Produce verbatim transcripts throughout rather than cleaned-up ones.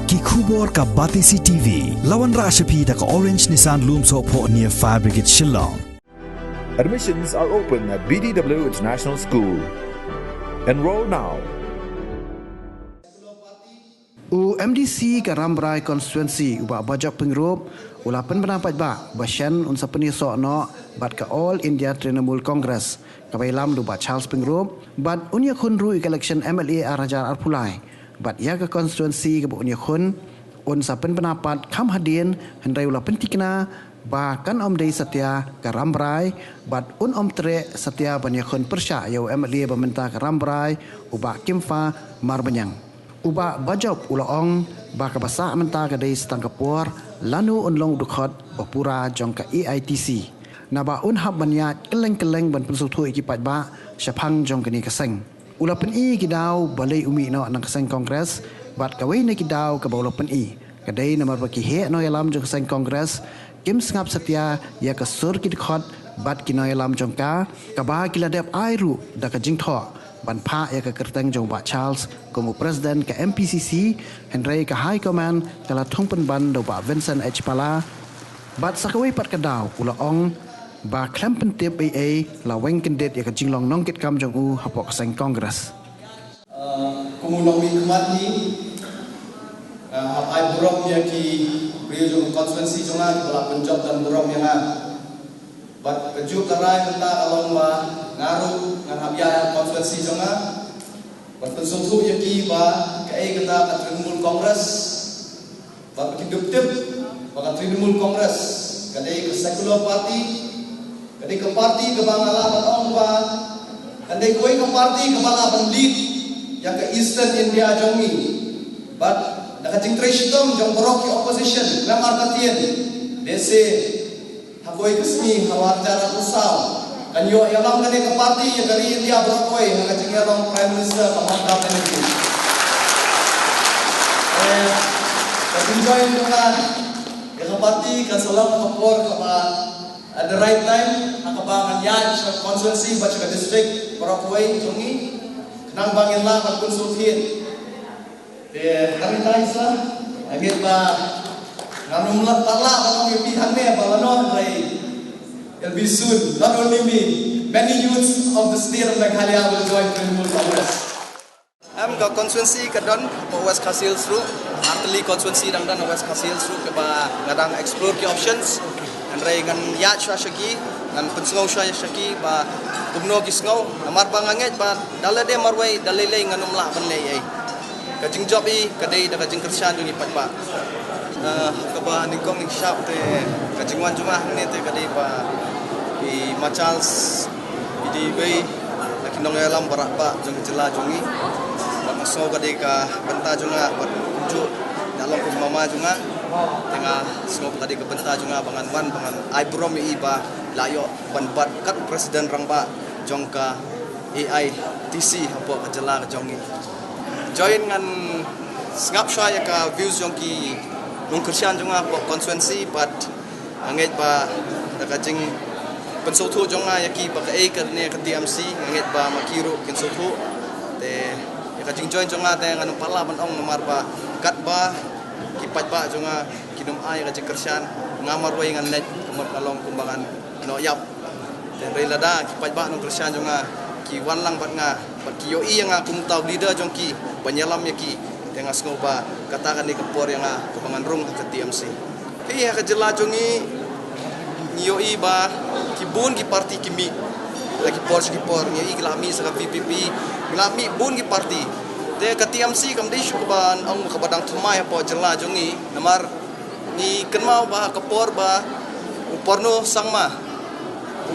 Ki khubor ka Batesi T V. La wanrah sha phi da ka Orange Nissan Lumsohphoh near Fire Brigade Shillong. Admissions are open at B D W International School. Enroll now. U MDC ka Rambrai Constituency u Bah Bajop Pyngrope u la pynbna paidbah ba shen un sa pynïasoh noh bad ka All India Trinamool Congress kaba ïalam da u Bah Charles Pyngrope bad un ïakhun ruh ïa ka election MLA ar hajar arphew lai bad ïa ka constituency kaba un ïakhun un sa pynbna pat kham hadien hynrei u la pynthikna ba kan ym dei satia ka Rambrai bad un ym treh satia ban ïakhun pyrshah ïa u MLA ba mynta ka Rambrai u Bah Kimfa Marbaniang. U Bah Bajop u la ong ba kaba sah mynta ka dei sa tang ka por lano un long u dkhot ba pura jong ka AITC. Naba un hap ban ïaid kylleng kylleng ban pynsngewthuh ïa ki paidbah shaphang jong kane ka seng. U la pyni ki daw balei u mih noh na ka seng Congress bad kawei na ki daw kaba u la pyni ka dei namar ba ki heh nongïalam jong ka seng Congress kim sngap satia ïa ka sur ki dkhot bad ki nongïalam jong ka kaba ki la dep ai ruh da ka jingthoh ban phah ïa ka kyrteng jong u Bah Charles kum u President ka MPCC hynrei ka High Command ka la thung pynban da u Bah Vincent H Pala. Bad sa kawei pat ka daw u la ong ba khlem pyntip ei ei la weng kyndit ïa ka jinglong nongkitkam jong u hapoh ka seng Congress. Kum u nongmihkhmat ngi, nga hap ai burom ïa ki briew jong ka constituency jong nga kiba la pynjop don burom ïa nga. Bad kajuh ka rai mynta ka long ba nga ruh ngan hap ïaid ha constituency jong nga ban pynsngewthuh ïa ki ba kaei kata ka Trinamool Congress. Bad ba kin dup tip ba ka Trinamool Congress ka dei ka secular party, ka dei ka party kaba nga lah ban ong ba kan dei kawei ka party kaba lah ban lead ïa ka Eastern India jong ngi. Bad da ka jingtrei shitom jong baroh ki opposition namar ka tieng dei se ha kawei ka sngi ha u ar hajar arphew saw kan ïoh ïalam kane ka party ïa ka ri India baroh kawei ha ka jingïalong Prime Minister ka Mamata Banerjee. Eh, ka jingjoin jong nga ïa ka party kan sa long ha ka por kaba at the right time ha kaba ngan ïaid sha ka constituency bad sha ka district baroh kawei jong ngi khnang ba ngin lah ban pynsngewthuh. Te, kami tai sa, angin ba nganum la pala ba kami pi hangne ba lano rai. It'll be soon, not only me, many youths of the state of Meghalaya will join Trinamool Congress. Em ka constituency ka don pa West Khasi Hills ruh, artylli constituency dang don West Khasi Hills ruh kaba nga dang explore ki options. Hynrei ngan ïaid shuwa sha ki, ngan pynsngew shuwa sha ki ba kumno ki sngew, namar ba nga ngeit ba da lade marwei da lei lei ngan ym lah ban leh ei. Ka jingjop i ka dei da ka jingkyrshan jong i paidbah. Eh, kaba nyngkong nyngshap te ka jingwan jong nga hangne te ka dei ba i Ma Charles i dei iwei na ki nongïalam ba radbah jong ka jylla jong ngi. Bad nga sngew ka dei ka bynta jong nga bad kumjuh nga long kum mama jong nga. Te nga sngew ka dei ka bynta jong nga ba ngan wan ba ngan ai burom ïa i ba la ïoh ban bat kat president rangbah jong ka AITC hapoh ka jylla ka jong ngi. Join ngan sngap shuwa ïa ka views jong ki nongkyrshan jong nga hapoh constituency bad nga ngeit ba da ka jingpynsngewthuh jong nga ïa ki ba kaei kane ka TMC nga ngeit ba ma ki ruh kin sngewthuh. Te ïa ka jingjoin jong nga te ngan ym pat lah ban ong namar ba katba ki paidbah jong nga kin ym ai ïa ka jingkyrshan nga marwei ngan leit ka mut nga long kumba ngan noh ïap. Te hynrei lada ki paidbah nongkyrshan jong nga ki wan lang bad nga bad ki ïohi ïa nga kum uta u leader jong ki ban ïalam ïa ki te nga sngew ba kata kane ka por ïa nga kaba ngan rung ha ka TMC. Phi ha ka jylla jong ngi ngi ïohi ba ki bun ki party ki mih la ki por sha ki por ngi ïohi ki la mih sa ka VPP ngi la mih bun ki party. Te ka TMC kam dei shuh kaba ong kaba dang thymmai hapoh jylla jong ngi namar ngi kynmaw ba ka por ba u Porno Sangma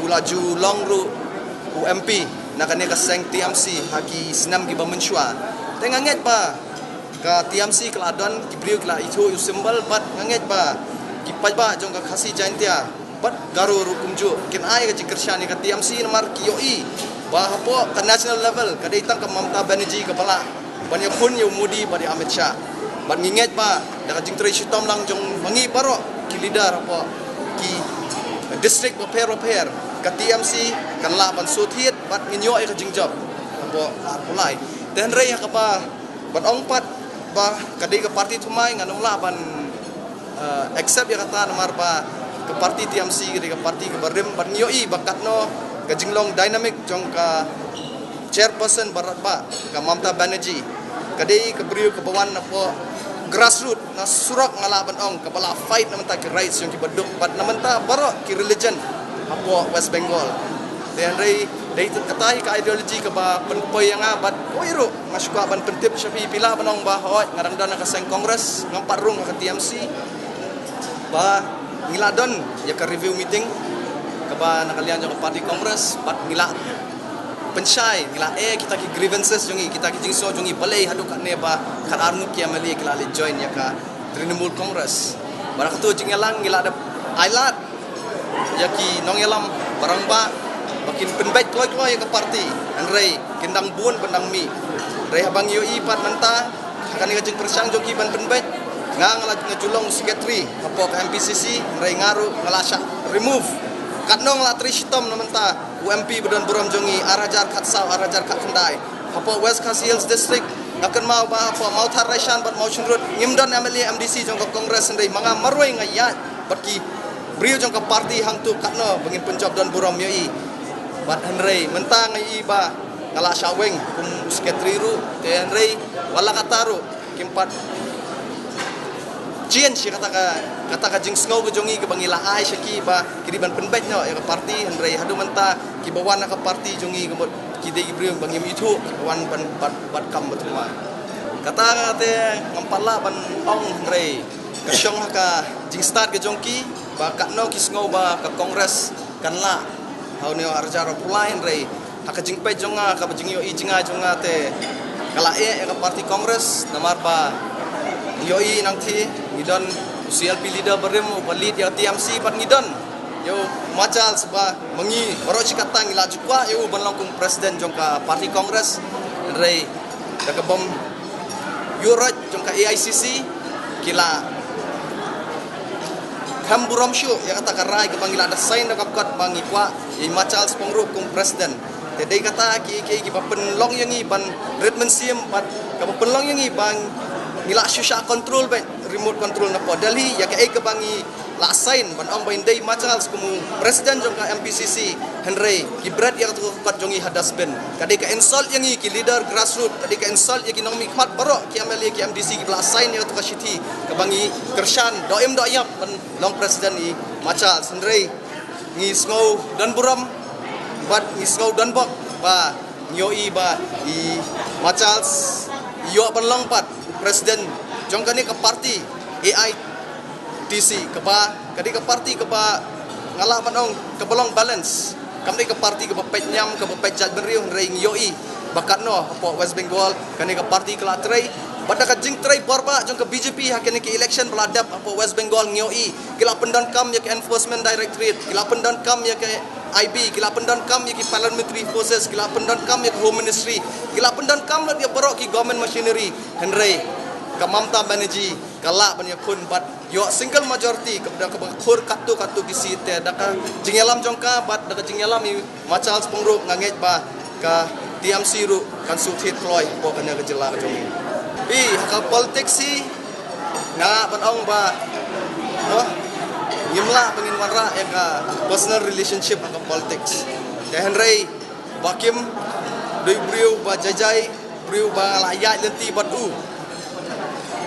u la ju long ruh u MP na kane ka seng TMC ha ki snem kiba mynshuwa. Te nga ngeit ba ka TMC ka la don ki briew ki la ithuh ïa u symbol bad nga ngeit ba ki paidbah jong ka Khasi Jaintia bad Garo ruh kumjuh kin ai ka jingkyrshan ïa ka TMC namar ki ïohi ba hapoh ka national level ka dei tang ka Mamata Banerjee kaba lah ban ïakhun ïa u Modi bad ïa Amit Shah. Bad ngi ngeit ba da ka jingtrei shitom lang jong ma ngi baroh ki leader hapoh ki district bapher bapher ka TMC kan lah ban shu thied bad ngin ïoh ïa ka jingjop hapoh arphew lai. Te hynrei ha kaba ban ong pat Ba ka dei ka party thymmai, ngan ym lah ban, eh, accept ïa kata, namar ba ka party T M C ka dei ka party kaba rim, bad ngi ïohi ba katno ka jinglong dynamic jong ka chairperson baroh ba ka Mamta Banerjee, ka dei ka briew kaba wan na po grassroots, na surok, nga lah ban ong, kaba la fight na bynta ki rights jong kiba duk bad na bynta baroh ki religion hapoh West Bengal. Te hynrei dei tang kata hi ka ideology kaba pynpoi ïa nga, bad kawei ruh nga shu kwah ban pyntip sha phi, phi lah ban ong ba hooid nga dang don ha ka seng Congress, ngam pat rung ha ka T M C. Ba ngi la don ïa ka review meeting kaba na ka liang jong ka party Congress, bad ngi la pynshai, ngi la ai kita ki grievances jong ngi, kita ki jingsngew jong ngi, balei haduh katne ba khatar ngut ki M L A ki la leit join ïa ka Trinamool Congress. Bad ha kato ka jingïalang ngi la dep ailad ïa ki nongïalam baroh ba, ba kin pynbeit kloi kloi ïa ka party. Hynrei kin dang bun ban dang mih. Hynrei haba ngi ïohi pat mynta ha kane ka jingpyrshang jong ki ban pynbeit, nga nga la, nga ju long secretary hapoh ka M P C C, hynrei nga ruh nga la shah remove. Katno nga la trei shitom na bynta u M P ba don burom jong ngi ar hajar khatsaw, ar hajar khatkhyndai. Hapoh West Khasi Hills District, nga kynmaw ba hapoh Mawthadraishan bad Mawshynrut ngim don M L A M D C jong ka Congress, hynrei ma nga marwei nga ïaid bad ki briew jong ka party hangto katno ba ngin pynjop don burom ïa i. Bad hynrei mynta nga i ba nga la shah weng kum u secretary ruh, te hynrei wat la katta ruh kim pat change ïa kata ka, kata ka jingsngew ka jong ngi kaba ngi la ai sha ki ba ki dei ban pynbeit noh ïa ka party, hynrei haduh mynta kiba wan na ka party jong ngi ka mut ki dei ki briew ba ngim ithuh, kiba wan ban bat, bat kam ba thymmai. Kata nga te ngam pat lah ban ong, hynrei ka shong ha ka jingstad ka jong ki ba katno ki sngew ba ka Congress kan lah ha une u ar hajar arphew lai, hynrei ha ka jingpeit jong nga, kaba jingïohi jong nga, jong nga te ka la eh ïa ka party Congress, namar ba ngi ïohi nangta ngi don u C L P leader barim uba lead ïa ka T M C, bad ngi don ïa u Ma Charles ba ma ngi baroh shi katta ngi la ju kwah ïa u ban long kum president jong ka party Congress. Hynrei da ka bym ïuh roit jong ka A I C C ki la kham burom shuh ïa kata ka rai kaba ngi la da sign da ka kot ba ngi kwah ïa i Ma Charles Pyngrope kum president. Te dei kata ki, ki, kiba pynlong ïa ngi ban rit mynsiem, bad kaba pynlong ïa ngi ba ngi la shu shah control beit, remote control na pdeng Delhi, ïa kaei kaba ngi la sign ban ong ba in dei Ma Charles kum u president jong ka M P C C, hynrei ki bret ïa kata ka kot jong ngi ha dustbin. Ka dei ka insult ïa ngi ki leader grassroots, ka dei ka insult ïa ki nongmihkhmat baroh, ki M L A, ki M D C kiba la sign ïa kata ka shithi kaba ngi kyrshan doh im doh ïap ban long president i Ma Charles, hynrei ngi sngew don burom bad ngi sngew don bok ba ngi ïohi ba i Ma Charles i ïoh ban long pat president jong kane ka party A I T C, kaba ka dei ka party kaba nga lah ban ong kaba long balance. Kam dei ka party kaba peit niam, kaba peit jaitbynriew, hynrei ngi ïohi ba katno hapoh West Bengal kane ka party ka la trei. Bad da ka jingtrei bor ba jong ka B J P ha kane ka election ba la dep hapoh West Bengal ngi ïohi ki la pyndonkam ïa ka Enforcement Directorate, ki la pyndonkam ïa ka I B, ki la pyndonkam ïa ki Paramilitary Forces, ki la pyndonkam ïa ka Home Ministry, ki la pyndonkam lut ïa baroh ki government machinery. Hynrei ka Mamta Banerjee ka lah ban ïakhun bad ïoh single majority, kaba da kaba khur katto katto ki seat. Te da ka jingïalam jong ka bad da ka jingïalam i Ma Charles Pyngrope nga ngeit ba ka T M C ruh kan shu thied kloi hapoh kane ka jylla ka jong ngi. Phi, ha ka politics hi nga lah ban ong ba, oh, ngim lah ba ngin wanrah ïa ka personal relationship ha ka politics. Te hynrei Bah Kim dei briew ba jai jai, briew ba la ïaid lynti bad u.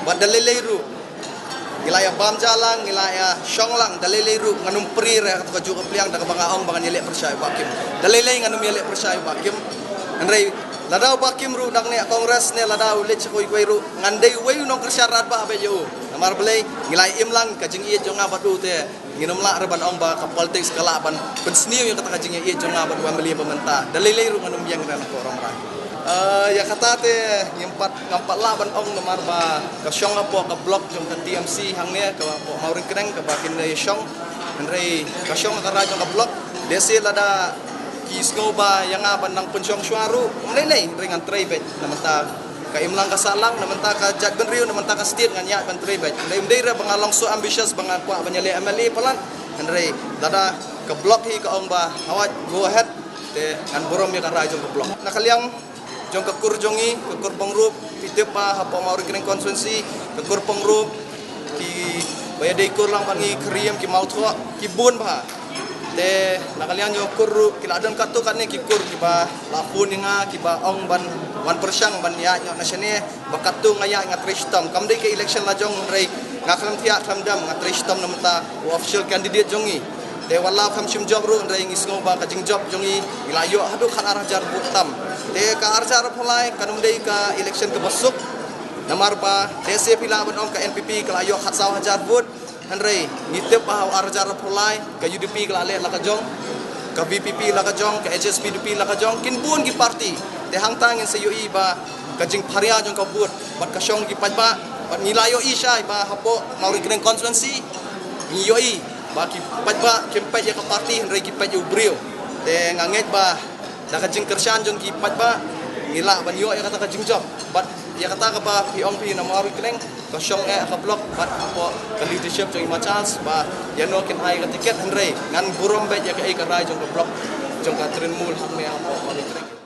Bad da lei lei ruh ngi la ïa bam ja lang, ngi la ïa shong lang, da lei lei ruh ngan ym pyrshah ïa kata ka juh ka pliang da kaba nga ong ba ngan ïaleh pyrshah ïa Bah Kim. Da lei lei ngan ym ïaleh pyrshah ïa Bah Kim. Hynrei lada u Bah Kim ruh dang neh Congress ne lada u leit sha kawei kawei ruh, ngan dei uwei u nongkyrshan radbah beit ïa u. Namar balei? Ngi la im lang, ka jingïeit jong nga bad u te ngin ym lah re ban ong ba ka politics ka lah ban pynsniew ïa kata ka jingïeit jong nga bad u M L A ba mynta. Da lei lei ruh ngan ym ïeng re na ka Rongrang. Eh, ïa kata te ngim pat, ngam pat lah ban ong namar ba ka shong hapoh ka block jong ka T M C hangne, ka hapoh Mawryngkneng kaba kin ïa shong. Hynrei ka shong ha ka rai jong ka block. Lehse lada ki sngew ba ïa nga ban nang pynshong shuwa ruh, ym lei lei, hynrei ngan trei beit na mynta ka imlang ka sahlang, na mynta ka jaitbynriew, na mynta ka state ngan ïaid ban trei beit. Hynrei ym dei re ba nga long so ambitious ba nga kwah ban ïaleh M L A palat. Hynrei lada ka block hi ka ong ba, hawai, go ahead, te ngan burom ïa ka rai jong ka block. Na ka liang Jong ka kur jong ngi, ka kur Pongrup, phi tip ba hapoh Mawryngkneng constituency, ka kur Pongrup, kiba ïadei kur lang bad ngi, Khyriem, ki Mawthoh, ki bun bha. Te na ka liang jong ka kur ruh, ki la don katto katne ki kur kiba la phone ïa nga, kiba ong ban wan pyrshang ban ïaid noh na shane, ba katto nga ïaid nga trei shitom. Kam dei ka election la jong, hynrei nga khlem thiah khlem dam, nga trei shitom na bynta u official candidate jong ngi. Te wat la kham shim jop ruh, hynrei ngi sngew ba ka jingjop jong ngi, ngi la ïoh haduh khat ar hajar vote tam. Te ka ar hajar arphew lai kan ym dei ka election kaba suk. Namar ba lehse phi lah ban ong ka N P P ka la ïoh khat saw hajar vote. Hynrei ngi tip ba ha u ar hajar arphew lai ka U D P ka la leh la ka jong, ka V P P la ka jong, ka H S P D P la ka jong, kin bun ki party. Te hangta ngin sa ïohi ba ka jingpharia jong ka vote bad ka shong ki paidbah, bad ngi la ïohi shai ba hapoh Mawryngkneng constituency ngi ïohi ba ki paidbah kim peit ïa ka party, hynrei ki peit ïa u briew. Te nga ngeit ba da ka jingkyrshan jong ki paidbah ngi lah ban ïoh ïa kata ka jingjop. Bad ïa kata kaba phi ong phi na Mawryngkneng, ka shong eh ka block bad hapoh ka leadership jong i Ma Charles ba ïano kin ai ka ticket, hynrei ngan burom beit ïa kaei ka rai jong ka block jong ka Trinamool hangne hapoh Mawryngkneng.